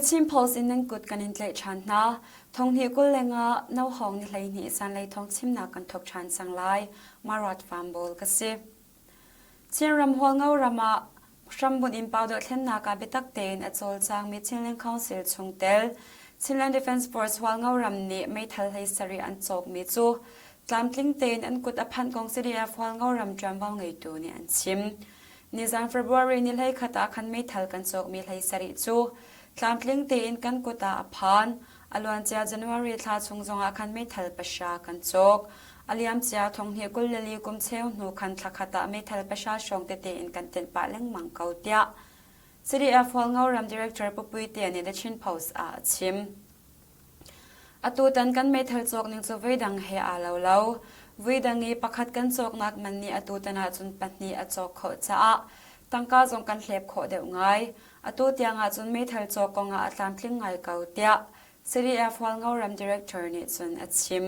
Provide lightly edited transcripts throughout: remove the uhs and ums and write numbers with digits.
Chin Post in nan kut kan in tlaih ṭhan hna. Thonghnih 20 le nga nohawng ni 12 zanlei thawng chimnak kan thawk ṭhan cang lai. Marat Farm ka si. Chinram Hualngo ram ah hrambunh in Pau dohthlennak ah biatak tein a cawlcangmi Chinland Council chungtel Chinland Defence Force Hualngo ram nih meithal hlei sarih an cawkmi cu tlamtling tein an kut a phanh kong CDF Hualngo ram ṭuanvo ngeitu nih an chim. Nizan February ni 11 ah khan meithal kan cawkmi hlei sarih cu tlamtling tein kan kut ah a phan. A luancia January thla chung zongah khan meithal pahra kan cawk. A liamcia thonghnih 24 kum cheu hnu khan thla khat ah meithal pahra hrawng tete in kan tenh pah lengmang ko tiah CDF Hualngo ram Director Pu Puite nih The Chin Post ah a chim. Atutan kan meithal cawk ning cu voidang he aa lo lo. Voidang i pakhat kan cawknak man nih atutan ahcun pahnih a cawk khawh caah tangka zong kan hlep khawh deuh ngai. Atu tiang ahcun meithal cawk kong ah a tlamtling ngai ko tiah CDF Hualngo ram director nih cun a chim.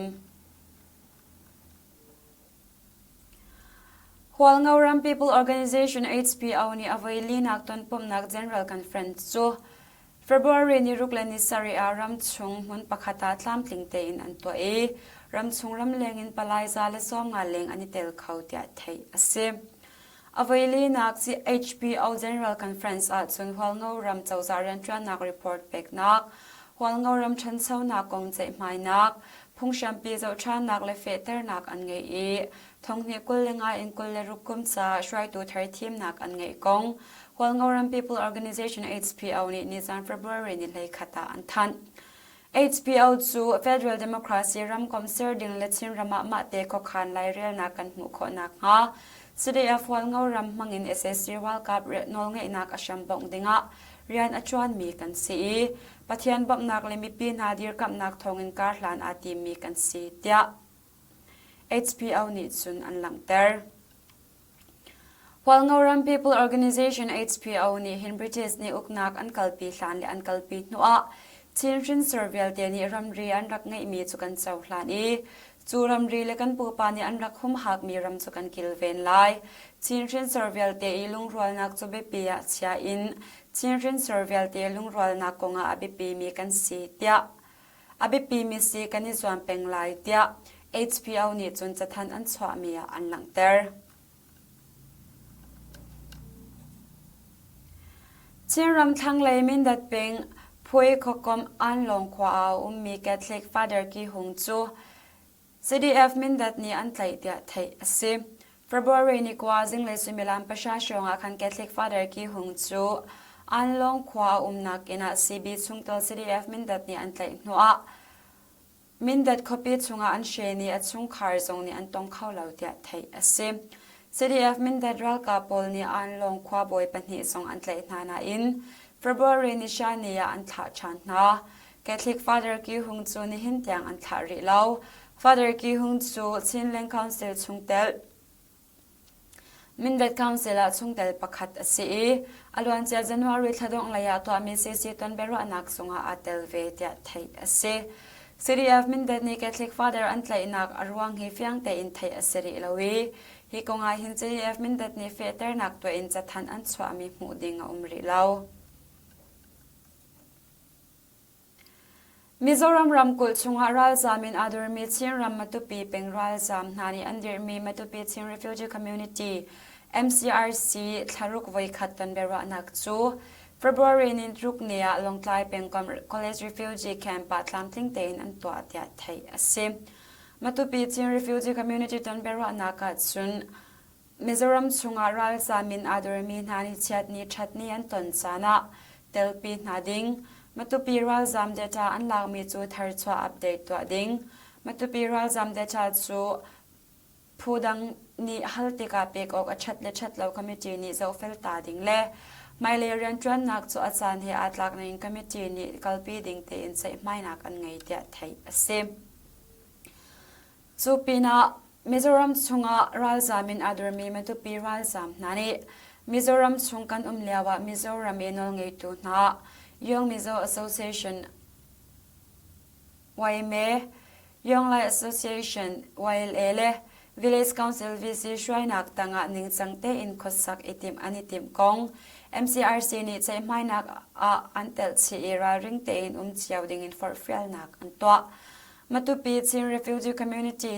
Hualngo ram People Organization HPO nih a voi linak tonpumhnak General Conference cu February ni ruk le ni sarih ah ramchung hmun pakhat ah tlamtling tein an tuah i ramchung ramleng in palai za le 50 leng an i tel kho tiah theih a si. A voi linak HPO General Conference ahcun Hualngo ram cozah rianṭuannak report peknak, Hualngo ram ṭhanchonak kong ceihmainak, phunghrampi zohṭhannak le fehternak an ngei i thonghnih 25 in 26 kum ca hruaitu thar thimnak an ngeih kong Hualngo ram People Organization HPO nih nizan February ni 11 ah an thanh. HPO cu Federal Democracy ramkomh ser ding le Chinram ah mahte khuakhan lairelnak kan hmuh khawh nakhnga CDF Hualngo ram hmangin sac ralkap nawlngeihnak a hram bongh dingah rian a ṭuanmi kan si i Pathian bawmhnak le mipi hna dirkamhnak thawngin karhlan aa timmi kan si tiah HPO nih cun an langhter. Hualngoram People Organization HPO nih hin British nih uknak an kalpi hlan le an kalpi hnuah Chin hrinsor vialte nih ramri an rak ngeihmi cu kan cohlan i cu ramri le kan pupa nih an rak humhakmi ram cu kan kilven lai. Chin hrinsor vialte i lungrualnak cu biapi ah chia in Chin hrinsor vialte lungrualnak kongah a biapimi kan si tiah a biapimi si kan i zuam peng lai tiah HPO nih cun cathanh an chuahmi ah an langhter. Chinram thlanglei Mindat peng Phui khuakomh Anlawng khua ah a ummi Catholic Father Ki Hung cu CDF Mindat nih an tlaih tiah theih a si. February ni kua zinglei suimilam pahra hrawng ah khan Catholic Father Ki Hung cu Anlawng khua a umnak inn ah CB chungtel CDF Mindat nih an tlaih hnuah Mindat khuapi chungah an hren i a chungkhar zong nih an tong kho lo tiah theih a si. CDF Mindat ralkap pawl nih Anlawng khuabawi pahnih zong an tlaih hna nain February ni hra ni ah an thlah ṭhan hna. Catholic Father Ki Hung cu nihin tiang an thlah rih lo. Father Ki Hung cu Chinland Council chungtel Mindat Council ah chungtel pakhat a si i a luancia January thla dongh lei ah tuahmi CC ton biaruahnak zungah aa tel ve tiah theih a si. CDF Mindat nih Catholic Father an tlaihnak a ruang hi fiang tein theih a si rih lo i hi kong ah hin CDF Mindat nih fehternak tuah in cathanh an chuahmi hmuh ding a um rih lo. Mizoram ramkulh chungah ralzaam in aa dormi Chinram Matupi peng ralzaam hna nih an dirhmi Matupi Chin Refugee Community MCRC thlaruk voikhat ton biaruahnak cu February ni ruk ni ah Lawngtlai pengkomh College Refugee Camp ah tlamtling tein an tuah tiah theih a si. Matupi Chin Refugee Community ton biaruahnak ah cun Mizoram chungah ralzaam in aa dormi hna nih chiatni ṭhatni an ton caan ah telpi hna ding. Matupi ralzaam data an lakmi cu tharchuah update tuah ding. Matupi ralzaam data cu phu dang nih hal tikah pek awk a ṭhat le ṭhat lo committee nih zohfel ta ding le hmailei rianṭuannak cu a caan he aa tlak ning committee nih kalpi ding tein ceihmainak an ngei tiah theih a si. Cu pinah Mizoram chungah ralzaam in aa dormi Matupi ralzaam hna nih Mizoram chung kan um lioah Mizoram i nawlngeitu hna Young Mizo Association YMA, Young Lai Association YLA le Village Council VC hruainak tangah ningcang tein khuasak i timh an i timh kong. MCRC nih ceihmainak ah an telh chih i ralring tein um cio dingin forhfialnak an tuah. Matupi Chin Refugee Community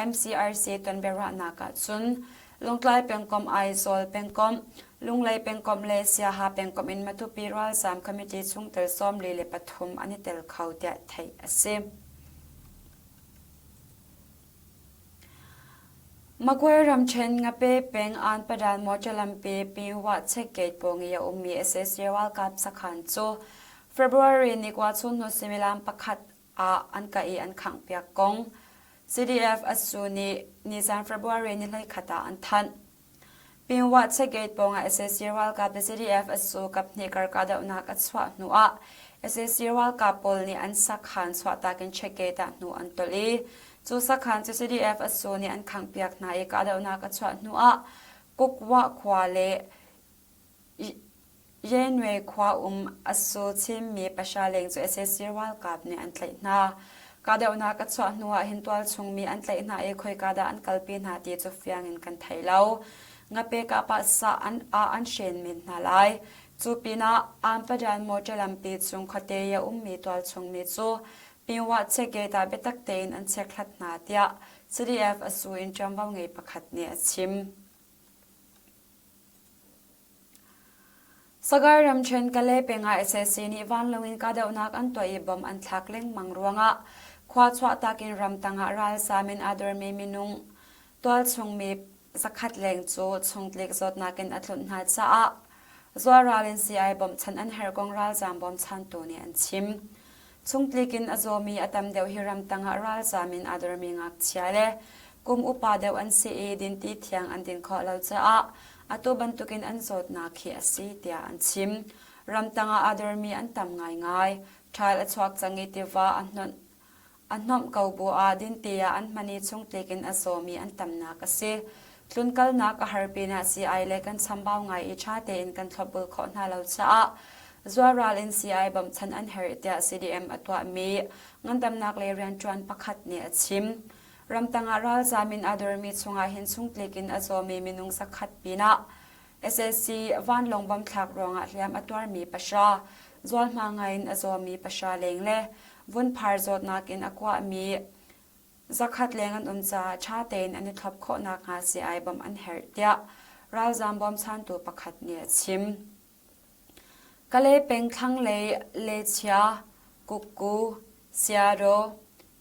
MCRC tonbiaruahnak ahcun Lungtlai pengkomh, Aizawl pengkomh, Lunglei pengkomh le Siaha pengkomh in Matupi ralzaam committee chungtel 43 an i tel kho tiah theih a si. Magway ramṭhen Ngape peng Anpadan motor lampi Pinghua check gate pawng i a ummi sac ralkap sakhan cu February ni kua chunhnu suimilam pakhat ah an kah i an khanghpiak kong CDF ASU nih nizan February ni 21 ah an thanh. Pinghua check gate pawng ah sac ralkap le CDF ASU kaphnih kar kahdohnak a chuah hnu ah sac ralkap pawl nih an sakhan chuahtak in check gate ah hnu an tolh i cu sakhan cu CDF ASU nih an khanghpiak hna i kahdohnak a chuah hnu ah Kukwah khua le Yenwe khua um a su chinmi pahra leng cu sac ralkap nih an tlaih hna. Kahdohnak a chuah hnu ah hin tualchung mi an tlaih hna i khoika dah an kalpi hna ti cu fiang in kan thei lo. Ngape kahpah sah an ah an hren men hna lai. Cu pinah Ampadan motor lampi cung khuate i a ummi tualchung mi cu Pingwah checkgate ah biatak tein an chekhlat hna tiah CDF a su in ṭuanvo ngei pakhat nih a chim. Sagaing ramṭhen Kalay peng ah sac nih vanlawng in kahdohnak an tuah i bomb an thlak lengmang ruangah khua chuahtak in ramtang ah ralzaam in aa dormi minung tualchung mi zakhat leng cu chungtlik zawtnak in a tlunh hna caah zualral in sii-ai bawmhchanh an herh kong ralzaam bawmchantu nih an chim. Chungtlik in a zawmi a tam deuh hi ramtang ah ralzaam in aa dormi ngakchia le kum upa deuh an si i dinti thiang an din khawh lo caah atu bantukin an zawtnak hi a si tiah an chim. Ramtang ah aa dormi an tam ngaingai. Ṭhal a chuak cang i tiva a hnonh A hnomh ko bu ah dinti ah an hman i chungtlik in a zawmi an tamnak a si. Tlunkalnak a har pinah sii-ai le kan chambau ngai i ṭha tein kan thlopbul khawh hna lo caah zualral in sii-ai bawmhchanh an herh tiah CDM a tuahmi ngandamnak lei rianṭuan pakhat nih a chim. Ramtang ah ralzaam in aa dormi chungah hin chungtlik in a zawmi minung zakhat pinah sac vanlawng bom thlak ruangah hliam a tuarmi pahra, zualhma ngai in a zawmi pahra leng le vunphar zawtnak in a kuahmi zakhat leng an um caah ṭha tein an i thlop khawh nakhnga sii-ai bawmh an herh tiah ralzaam bawmchantu pakhat nih a chim. Kalay peng thlanglei Lechia, Kukku, Siaro,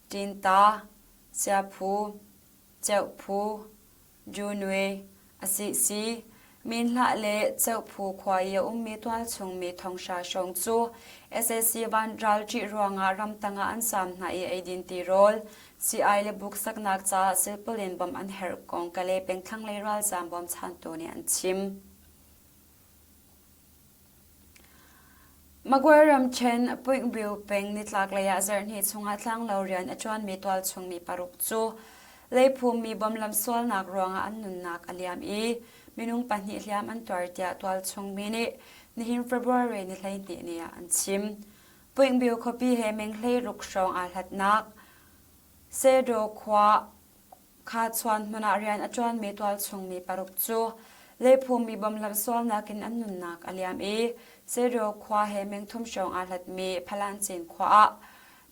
Tinta, Siaphu, Ceuhphu, Junwe, Asihsi, Minhlah le Ceuhphu khua i a ummi tualchung mi thonghra hrawng cu sac van ral ṭih ruangah ramtang ah an zaam hna i eidin tirawl, sii-ai le buk saknak caah silpalin bawmh an herh kong Kalay peng thlanglei ralzaam bawmchantu nih an chim. Magway ramṭhen Puingbiu peng nitlaklei ah zarhhnih chungah tlanglo rian a ṭuanmi tualchung mi paruk cu leiphummi bom lamsualnak ruangah an nunnak a liam i minung pahnih hliam an tuar tiah tualchung mi nih nihin February ni 12 ni ah an chim. Puingbiu khuapi he meng 16 hrawng aa hlatnak Sedaw khua Khachuan hmun ah rian a ṭuanmi tualchung mi paruk cu leiphummi bomhlamh sualnak in an nunnak a liam i Serio khua he mengthum hrawng aa hlatmi Phalancin khua ah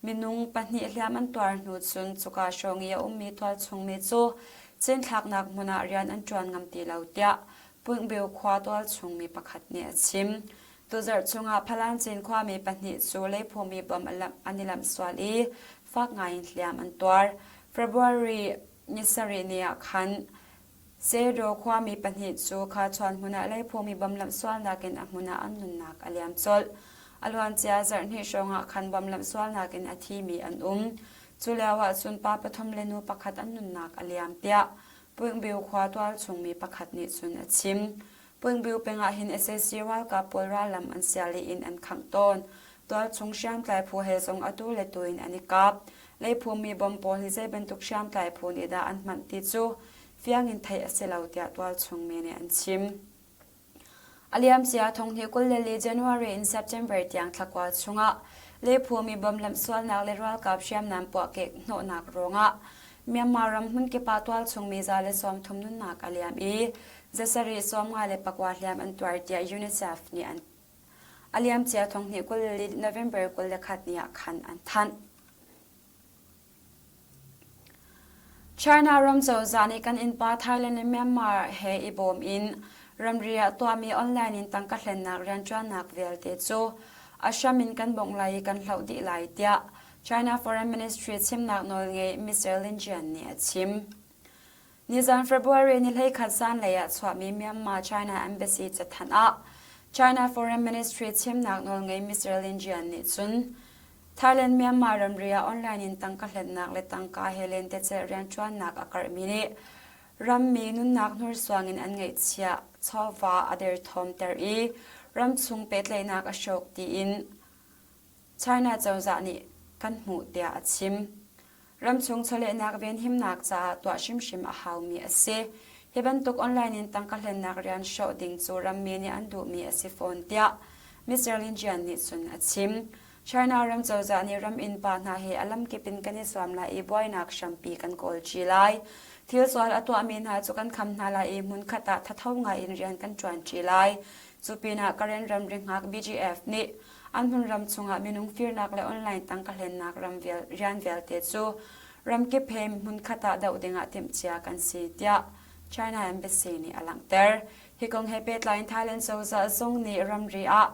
minung pahnih hliam an tuar hnu cun cuka hrawng i a ummi tualchung mi cu cinthlaknak hmun ah rian an ṭuan ngam ti lo tiah Puingbiu khua tualchung mi pakhat nih a chim. Tuzarh chungah Phalancin khuami pahnih cu leiphumi bom an i lamh sual i fak ngaiin hliam an tuar. February ni sarih ni ah khan Sedaw khuami pahnih cu khachuan hmun ah leiphumi bom lamh sualnak in a hmun ah an nunnak a liam colh. A luancia zarhhnih hrawng ah khan bom lamh sualnak in a thimi an um. Cu lio ah cun pa pathum le nu pakhat an nunnak a liam tiah Puingbiu khua tualchung mi pakhat nih cun a chim. Puingbiu peng ah hin sac ralkap pawl rallam an sial i inn an khangh tawn. Tualchung hriamtlai phu he zong atu le tu in an i kap. Leiphummi bom pawl hi zei bantuk hriamtlai phu nih dah an hmanh ti cu fiang in theih a si lo tiah tualchung mi nih an chim. A liamcia thonghnih 24 January in September tiang thlakua chungah lephumi bom lamhsualnak le ralkap hriamnam puahkek hnawhnak ruangah Myanmar ram hmunkip ah tualchung mi 130 nunnak a liam i. Zasarih 54 hliam an tuar tiah UNICEF nih an a liamcia thonghnih 20 November 21 ni ah khan an thanh. China ram cozah nih kan innpa Thailand le Myanmar he i bawm in ramri ah tuahmi online in tangka hlennak rianṭuannak vialte cu a hram in kan bawmh lai i kan hloh dih lai tiah China Foreign Ministry chimnak nawlngei Mr. Lin Jian nih a chim. Nizan February ni 11 zanlei ah chuahmi Myanmar-China Embassy cathanh ah China Foreign Ministry chimnak nawlngei Mr. Lin Jian nih cun Thailand-Myanmar ramri ah online in tangka hlennak le tangka he lentecelh rianṭuannak a karhmi nih rammi nunnak hnursuang in an ngeihchiah chawva a derthawmter i ramchung pehtlaihnak a hrawk tiin China cozah nih kan hmuh tiah a chim. Ramchung chawlehnak venhimnak caah tuah hrimhrim a haumi a si. Hi bantuk online in tangka hlennak rian hrawh ding cu rammi nih an duhmi a si fawn tiah Mr. Lin Jian nih cun a chim. China ram cozah nih ram innpa hna he a lamkip in kan i zuam lai i buainak hrampi kan kawlṭi lai. Thil sual a tuahmi hna cu kan kham hna lai i hmunkhat ah thatho ngai in rian kan ṭuanṭi lai. Cu pinah Karen ramri hngak BGF nih An hmunram chungah minung firnak le online tangka hlennak ram rian vialte cu ramkip he hmunkhat ah doh dingah timhcia kan si tiah China Embassy nih a langhter. Hi kong he pehtlai in Thailand cozah zong nih ramri ah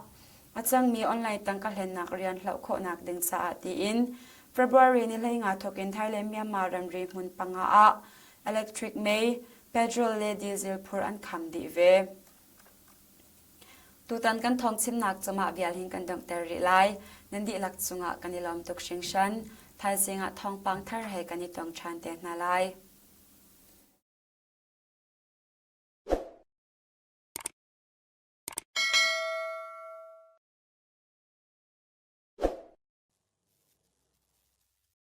a cangmi online tangka hlennak rian hloh khawhnak ding caah tiin February ni 15 thawk in Thailand Myanmar ramri hmun panga ah electric mei, petrol le diesel phur an kham dih ve. Tutan kan thawngchimnak cungah vial hin kan donghter rih lai. Nan dihlak cungah kan i lawm tuk hringhran. Thaizing ah thawngpang thar he kan i tong ṭhan te hna lai.